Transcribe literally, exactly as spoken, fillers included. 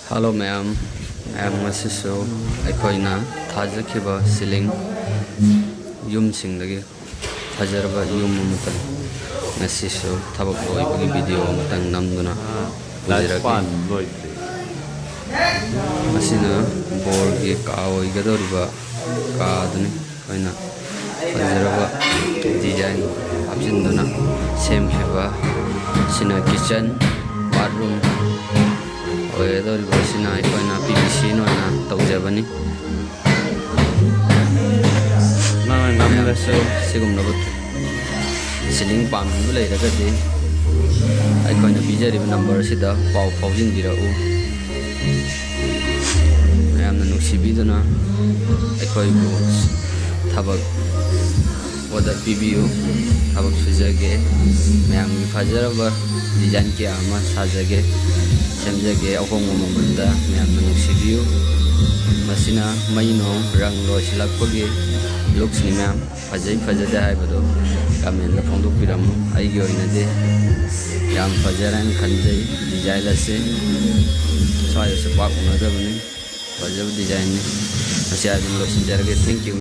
Hello ꯃꯌꯥꯝ, ꯃꯌꯥꯝ ꯉꯁꯤꯁꯨ ꯑꯩꯈꯣꯏꯅ ꯊꯥꯖꯈꯤꯕ ꯁꯤꯂꯤꯡ ꯌꯨꯝꯁꯤꯡꯗꯒꯤ ꯐꯖꯔꯕ ꯌꯨꯝ ꯑꯃꯇꯪ ꯉꯁꯤꯁꯨ ꯊꯕꯛ ꯂꯣꯏꯕꯒꯤ ꯚꯤꯗꯤꯑꯣ ꯑꯃꯇꯪ ꯅꯝꯗꯨꯅ ꯄꯨꯖꯔꯛꯂꯤ꯫ ꯃꯁꯤꯅ ꯕꯣꯔꯒꯤ ꯀꯥ ꯑꯣꯏꯒꯗꯧꯔꯤꯕ ꯀꯥꯗꯨꯅꯤ꯫ ꯑꯩꯈꯣꯏꯅ ꯐꯖꯔꯕ ꯗꯤꯖꯥꯏꯟ ꯍꯥꯞꯆꯤꯟꯗꯨꯅ ꯁꯦꯝꯈꯤꯕ꯫ ꯁꯤꯅ ꯀꯤꯠꯆꯟ, ꯕꯥꯠꯔꯨꯝ ꯑꯣꯏꯒꯗꯧꯔꯤꯕ꯫ ꯁꯤꯅ ꯑꯩꯈꯣꯏꯅ ꯄꯤ ꯚꯤ ꯁꯤꯅ ꯑꯣꯏꯅ ꯇꯧꯖꯕꯅꯤ꯫ ꯅꯪꯅ ꯉꯝꯂꯁꯨ꯫ ꯁꯤꯒꯨꯝꯂꯕ ꯁꯤꯂꯤꯡ ꯄꯥꯝꯕꯤꯕ ꯂꯩꯔꯒꯗꯤ ꯑꯩꯈꯣꯏꯅ ꯄꯤꯖꯔꯤꯕ ꯅꯝꯕꯔ ꯑꯁꯤꯗ ꯄꯥꯎ ꯐꯥꯎꯖꯤꯟꯕꯤꯔꯛꯎ꯫ ꯃꯌꯥꯝꯅ ꯅꯨꯡꯁꯤꯕꯤꯗꯨꯅ ꯑꯩꯈꯣꯏꯕꯨ ꯊꯕꯛ ꯑꯣꯗꯔ ꯄꯤꯕꯤꯌꯨ꯫ ꯊꯕꯛ ꯁꯨꯖꯒꯦ꯫ ꯃꯌꯥꯝꯒꯤ ꯐꯖꯔꯕ ꯗꯤꯖꯥꯏꯟ ꯀꯌꯥ ꯑꯃ ꯁꯥꯖꯒꯦ, ꯁꯦꯝꯖꯒꯦ ꯑꯍꯣꯡꯕ ꯃꯃꯜꯗ꯫ ꯃꯌꯥꯝꯅ ꯅꯨꯡꯁꯤꯕꯤꯌꯨ꯫ ꯃꯁꯤꯅ ꯃꯩ ꯅꯣꯡ ꯔꯪ ꯂꯣꯏꯁꯤꯜꯂꯛꯄꯒꯤ ꯂꯨꯛꯁꯅꯤ ꯃꯌꯥꯝ꯫ ꯐꯖꯩ ꯐꯖꯗꯦ ꯍꯥꯏꯕꯗꯣ ꯀꯃꯦꯟꯗ ꯐꯣꯡꯗꯣꯛꯄꯤꯔꯝꯃꯨ꯫ ꯑꯩꯒꯤ ꯑꯣꯏꯅꯗꯤ ꯌꯥꯝ ꯐꯖꯔꯦꯅ ꯈꯟꯖꯩ ꯗꯤꯖꯥꯏꯟ ꯑꯁꯤ꯫ ꯁ꯭ꯋꯥꯏꯗꯁꯨ ꯄꯥꯛ ꯎꯅꯗꯕꯅꯤ꯫ ꯐꯖꯕ ꯗꯤꯖꯥꯏꯟꯅꯤ꯫ ꯃꯁꯤ ꯑꯗꯨꯝ ꯂꯣꯏꯁꯤꯟꯖꯔꯒꯦ꯫ Thank you꯫